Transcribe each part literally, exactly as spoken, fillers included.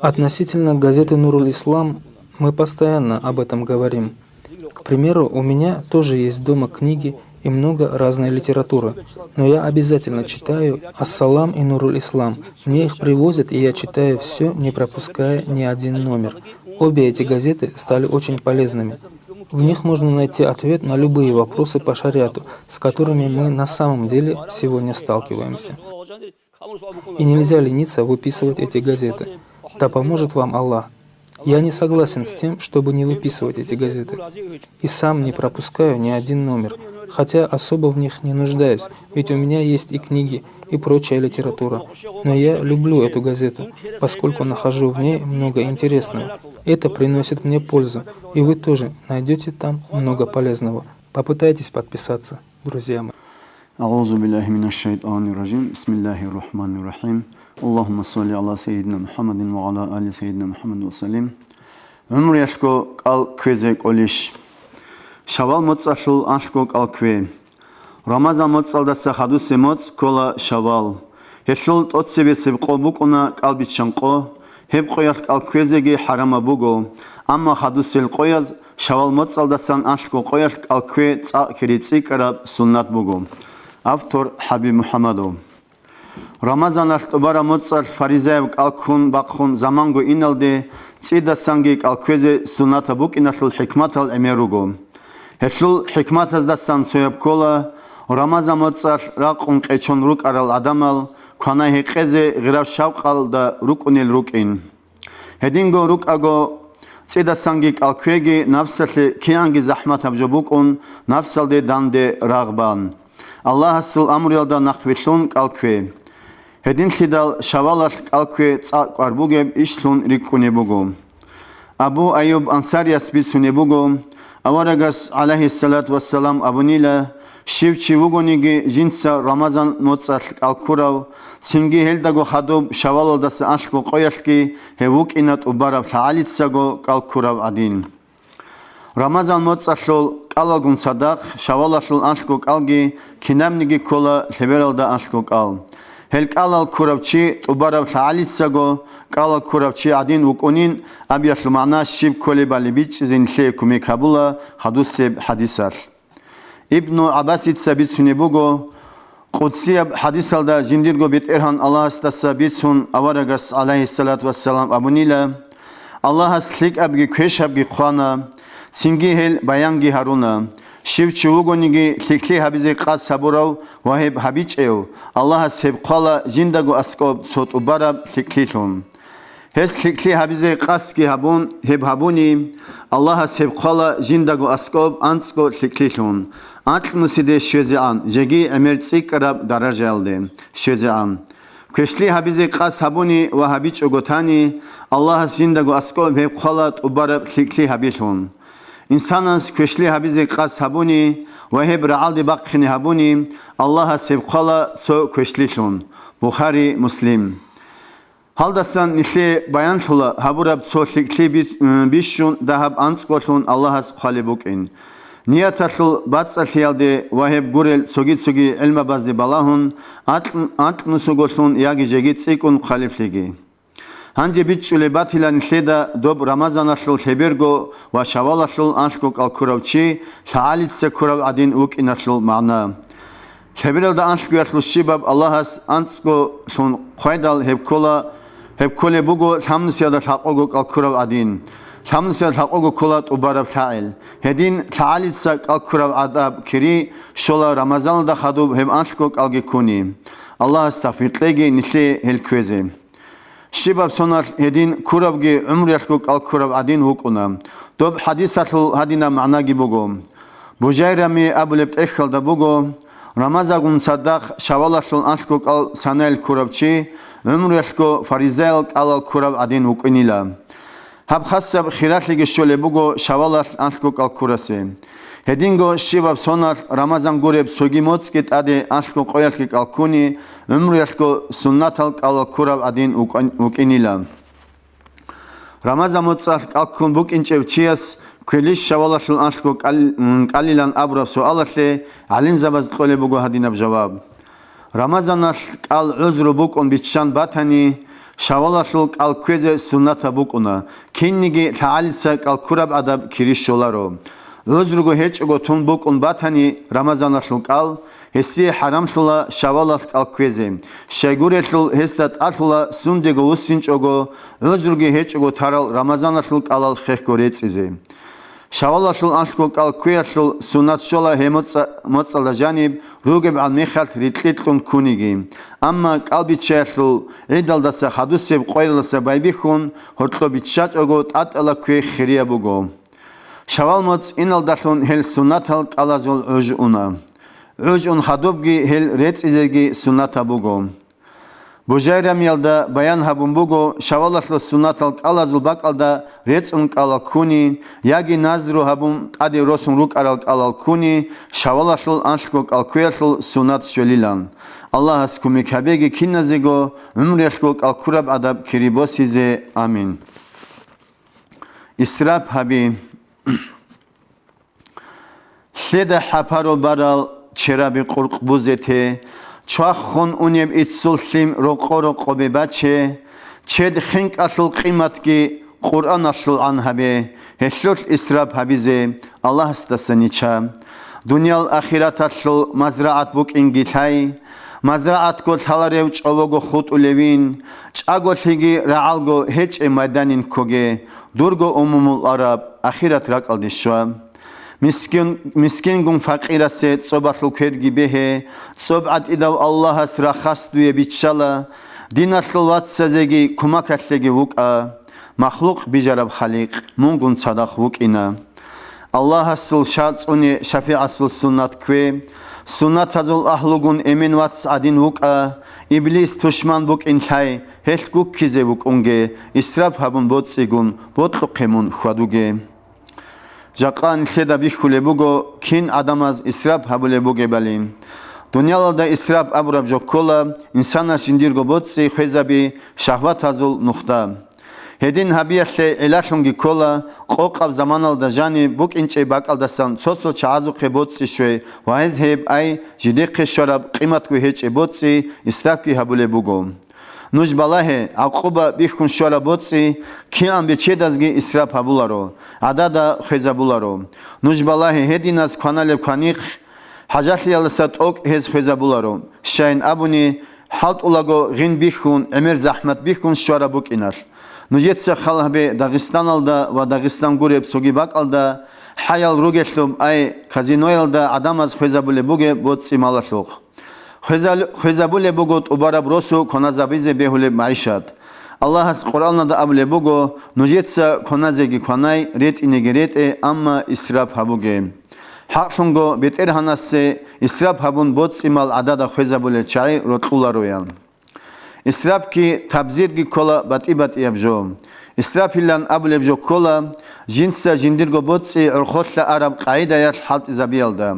Относительно газеты «Нуруль Ислам» мы постоянно об этом говорим. К примеру, у меня тоже есть дома книги и много разной литературы, но я обязательно читаю «Ассалам» и «Нуруль Ислам». Мне их привозят, и я читаю все, не пропуская ни один номер. Обе эти газеты стали очень полезными. В них можно найти ответ на любые вопросы по шариату, с которыми мы на самом деле сегодня сталкиваемся. И нельзя лениться выписывать эти газеты. Да поможет вам Аллах. Я не согласен с тем, чтобы не выписывать эти газеты. И сам не пропускаю ни один номер, хотя особо в них не нуждаюсь, ведь у меня есть и книги, и прочая литература. Но я люблю эту газету, поскольку нахожу в ней много интересного. Это приносит мне пользу, и вы тоже найдете там много полезного. Попытайтесь подписаться, друзья мои. أعوذ بالله من الشيطان الرجيم. بسم الله الرحمن الرحيم. اللهم صل على سيدنا محمد وعلى آل سيدنا محمد وسلم. ГӀумруялъго кӀал кквезе кӀолищ? Шавал моцӀалъул анлъго кӀал ккве. Рамазан моцӀалдаса хадусеб моцӀ ккола Шавал. Гьелъул тӀоцебесеб къо букӀуна кӀал биччан къо. Гьеб къоялъ кӀал кквезеги хӀарамаб буго, амма хадусел къояз Шавал моцӀалдасан анлъго къоялъ кӀал ккве цӀакъ кири цӀикӀкӀараб суннат буго. Автор ХӀабиб МухӀаммадов. Рамазаналъ тӀубараб моцӀалъ фаризаяб кӀал ккун бахъун заманго иналде цӀидасанги кӀал кквезе суннатаб букӀиналъул хӀикматал гӀемер руго. Гьелъул хӀикматаздасан цояб ккола, Рамазан моцӀалъ ракъун къечон рукӀарал гӀадамал кванай-гьекъезе гъирав-шавкъалда рукӀунел рукӀин. Гьединго рукӀаго, цӀидасанги кӀал кквеги напсалъе кигӀанги захӀматаб жо букӀун, напсалде данде рагъ бан. Аллагьасул амруялда нахъвилълъун кӀал ккве. Гьединлъидал Шавалалъ кӀал ккве цӀакъ кӀвар бугеб ишлъун рикӀкӀунеб буго. Абу Айюб Ансарияс бицунеб буго, аварагас, гӀалайгьиссалату вассалам, абунила, щив чи вугониги жинца Рамазан моцӀалъ кӀал ккурав, цинги гьелдаго хадуб Шавалалдаса анлъго къоялъги гьев вукӀина тӀубараб лъагӀалицаго кӀал ккурав гӀадин. Рамазан моцӀалъул кӀалалгун цадахъ Шавалалъул анлъго кӀалги кинабниги ккола лъебералда анлъго кӀал. Гьел кӀалал ккурав чи тӀубараб лъагӀалицаго кӀалал ккурав чи гӀадин вукӀунин абиялъул магӀна щиб кколебали бичӀчӀизе нилъее кумек гьабула хадусеб хӀадисалъ. Ибну ГӀаббасица бицунеб буго, къудсияб хӀадисалда жиндирго БетӀергьан Аллагьасдаса бицун аварагас, гӀалайгьиссалату вассалам, абунила, Аллагьас лъикӀабги квешабги хъвана, цинги гьел баянги гьаруна. Щив чи вугониги лъикӀлъи гьабизе къасд гьабурав ва гьеб гьабичӀев, Аллагьас гьеб хъвала жиндаго аскӀоб цо тӀубараб лъикӀлъилъун. Гьес лъикӀлъи гьабизе къасдги гьабун, гьеб гьабуни, Аллагьас гьеб хъвала жиндаго аскӀоб анцӀго лъикӀлъилъун, анкьнусиде щвезегӀан, жеги гӀемер цӀикӀкӀараб даражаялде щвезегӀан. Квешлъи гьабизе къасд гьабуни ва гьабичӀого тани, Аллагьас жиндаго аскӀоб гьеб хъвала тӀубараб лъикӀлъи гьабилъун. Инсанас квешлъи гьабизе къасд гьабуни ва гьеб рагӀалде бахъине гьабуни, Аллагьас гьеб хъвала цо квешлъилъун. Бухари, Муслим. Гьалдасан нилъее баянлъула гьабураб цо лъикӀлъи би-, бищун дагьаб анцӀголъун Аллагьас хъвалеб букӀин. Нияталъул бацӀцӀалъиялде ва гьеб гурел цоги-цоги гӀилмабазде балагьун, анкь-, анкьнусуголъун яги жеги цӀикӀкӀун хъвалеблъиги. Гьанже бичӀчӀулеб батила нилъеда доб Рамазаналъул лъеберго ва Шавалалъул анлъго кӀал ккурав чи лъагӀалица ккурав гӀадин вукӀиналъул магӀна. Лъебералда анлъгоялъул щибаб Аллагьас анцӀголъун хъвайдал гьеб ккола, гьеб кколеб буго лъабнусиялда лъакъого кӀал ккурав гӀадин. Лъабнусиялда лъакъого ккола тӀубараб лъагӀел. Гьедин лъагӀалица кӀал ккураб гӀадаб кири щола Рамазаналда хадуб гьеб анлъго кӀалги ккуни. Аллагьас тавфикъ кьеги нилъее гьел кквезе. Щибаб соналъ гьедин ккурабги гӀумруялъго кӀал ккураб гӀадин вукӀуна. Доб хӀадисалъул гьадинаб магӀнаги буго. Бужайрами абулеб тӀехьалда буго, Рамазангун цадахъ Шавалалъул анлъго кӀал санаялъ ккурав чи гӀумруялъго фаризаял кӀалал ккурав гӀадин вукӀинила. Гьаб хасаб хиралъиги щолеб буго Шавалалъ анлъго кӀал ккурасе. Гьединго щибаб соналъ Рамазан гуреб цоги моцӀги тӀаде анлъго къоялъги кӀал ккуни, гӀумруялъго суннатал кӀалал ккурав гӀадин вукӀин-, вукӀинила. Рамазан моцӀалъ кӀал ккун букӀинчӀев чияс квелищ Шавалалъул анлъго кӀал-, м, кӀалилан абураб суалалъе гӀалимзабаз кьолеб буго гьадинаб жаваб. Рамазаналъ кӀал гӀузру букӀун биччан батани, Шавалалъул кӀал кквезе суннатаб букӀуна, кинниги лъагӀалица кӀал ккураб гӀадаб кири щоларо. ГӀузруго гьечӀого тун букӀун батани Рамазаналъул кӀал, гьесие хӀарамлъула Шавалалъ кӀал кквезе, щайгурелъул гьесда тӀалъула сундего вуссинчӀого, гӀузруги гьечӀого тарал Рамазаналъул кӀалал хехго рецӀизе. Шавалалъул анлъго кӀал кквеялъул суннат щола гьеб моцӀа-, моцӀалда жаниб ругебгӀан мехалъ рикьи кьун ккуниги. Амма кӀал биччаялъул гӀидалдаса хадусеб къойилалдаса байбихьун гьоркьоб биччачӀого тӀатӀала кквей хирияб буго. Шавал моцӀ иналдалъун гьел суннатал кӀалазул гӀуж уна. ГӀуж ун хадубги гьел рецӀизеги суннатаб буго. Бужайрамиялда баян гьабун буго, Шавалалъул суннатал кӀалазул бакӀалда рецӀун кӀалал ккуни, яги назру гьабун тӀаде росун рукӀарал кӀалал ккуни, Шавалалъул анлъго кӀал кквеялъул суннат щвелилан. Аллагьас кумек гьабеги киназего гӀумруялъго кӀал ккураб гӀадаб кири босизе. Амин. Исраф гьаби. Лъеда хӀапаро барал чераби къуркъ бузе те, чвахун унеб иццул лъим рокъо-рокъобе баче, чед хинкӀалъул къиматги Къуръаналъул гӀан гьабе, гьелъулъ исраф гьабизе Аллагьасдаса нича. Дуниял ахираталъул мазрагӀат букӀинги лъай, мазрагӀатго лъаларев чӀобого хутӀулевин, чӀаголъиги рагӀалго гьечӀеб майданин ккоге, дурго умумул араб ахират ракӀалде щва. Мискин, мискингун факъирасе цӀобалъул кверги бегье, цӀоб гӀатӀидав Аллагьас рахас дуе биччала, диналъул вацазеги кумакалъеги вукӀа, махлукъ бижараб Халикъ, мунгун цадахъ вукӀина. Аллагьасул шарт цӀуне шафигӀасул суннат ккве, суннатазул агьлугун эмен вац гӀадин вукӀа, иблис тушман букӀин лъай, гьелъ гуккизе вукӀунге, исраф гьабун боцӀцӀигун, бокьухъе мун хьвадуге. Жакъа нилъеда бихьулеб буго, кин гӀадамаз исраф гьабулеб бугебали. Дуниялалда исраф абураб жо ккола, инсанас жиндирго боцӀи хвезаби, шагьватазул нухда. Гьедин гьабиялъе гӀиллалъунги ккола, къокъаб заманалда жаниб букӀинчӀеб бакӀалдасан цо-цо чагӀазухъе боцӀи щвей ва гьез гьеб ай жидехъе щвараб къиматго гьечӀеб боцӀи исрафги гьабулеб буго. Нуж балагье, гӀакъуба бихьун щвараб боцӀи кигӀан бечедазги исраф гьабуларо, гӀадада хвезабуларо. Нуж балагье, гьединаз кваналеб кванихъ, хӀажалъиялдаса тӀокӀ гьез хвезабуларо, щайин абуни, хӀалтӀулаго гъин бихьун, гӀемер захӀмат бихьун щвараб букӀиналъ. Нужеца хал гьабе Дагъистаналда ва Дагъистан гуреб цоги бакӀалда хӀаял ругелъуб, ай, казиноялда гӀадамаз хвезабулеб бугеб боцӀи малалъухъ. Хвезал-, хвезабулеб буго тӀубараб росу кваназабизе бегьулеб магӀишат. Аллагьас Къуръаналда абулеб буго, нужеца кваназеги кванай, ретӀинеги ретӀе, амма исраф гьабуге. ХӀакълъунго БетӀергьанасе исраф гьабун боцӀцӀимал гӀадада хвезабулел чагӀи рокьулароян. Исрафги табзирги ккола батӀи-батӀияб жо. Исрафилан абулеб жо ккола, жинца жиндирго боцӀи гӀорхъолъа араб къагӀидаялъ хӀалтӀизабиялда.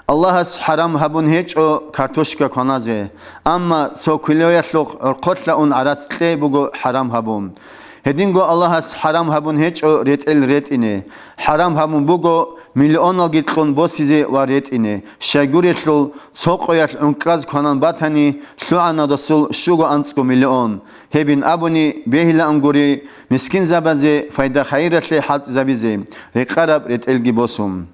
Аллагьас хӀарам гьабун гьечӀо картошка кваназе, амма цо килоялъухъ гӀорхъолъа ун гӀарац кьей буго хӀарам гьабун. Гьединго Аллагьас хӀарам гьабун гьечӀо ретӀел ретӀине, хӀарам гьабун буго миллионалги кьун босизе ва ретӀине, щайгурелъул цо къоялъ гӀункӀкӀаз кванан батани, лъугӀана досул щуго анцӀго миллион. Гьебин абуни, бегьилаан гури, мискинзабазе пайда-хайиралъе хӀалтӀизабизе, рекъараб ретӀелги босун.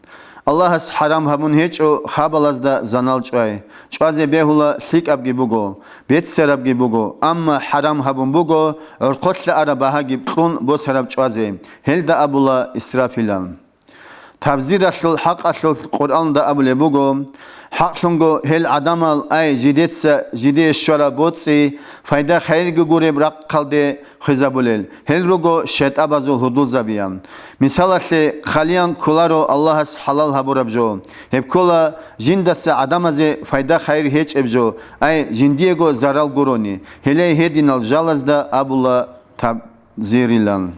Аллагьас хӀарам гьабун гьечӀо хабалазда занал чӀвай, чӀвазе бегьула лъикӀабги буго, беццарабги буго, амма хӀарам гьабун буго гӀорхъолъа араб багьаги кьун босараб чӀвазе, гьелда абула исрафилан. Табзиралъул хӀакъалъулъ Къуръанда абулеб буго, хӀакълъунго гьел гӀадамал, ай, жидеца жидее щвараб боцӀи, пайда-хайирги гуреб рахъалде хвезабулел, гьел руго шайтӀабазул гьудулзабиян. Мисалалъе, хъалиян кколаро Аллагьас хӀалал гьабураб жо. Гьеб ккола жиндаса гӀадамазе пайда-хайир гьечӀеб жо, ай, жиндиего зарал гурони, гьеле гьединал жалазда абула табзирилан.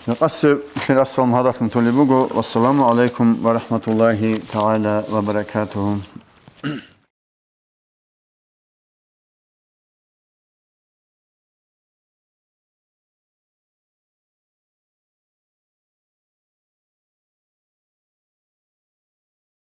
Жакъасеб эфир ассалам гьадалъун толеб буго. Вассаламу гӀалайкум ва рахӀматуллагьи тагӀала ва баракатугьу.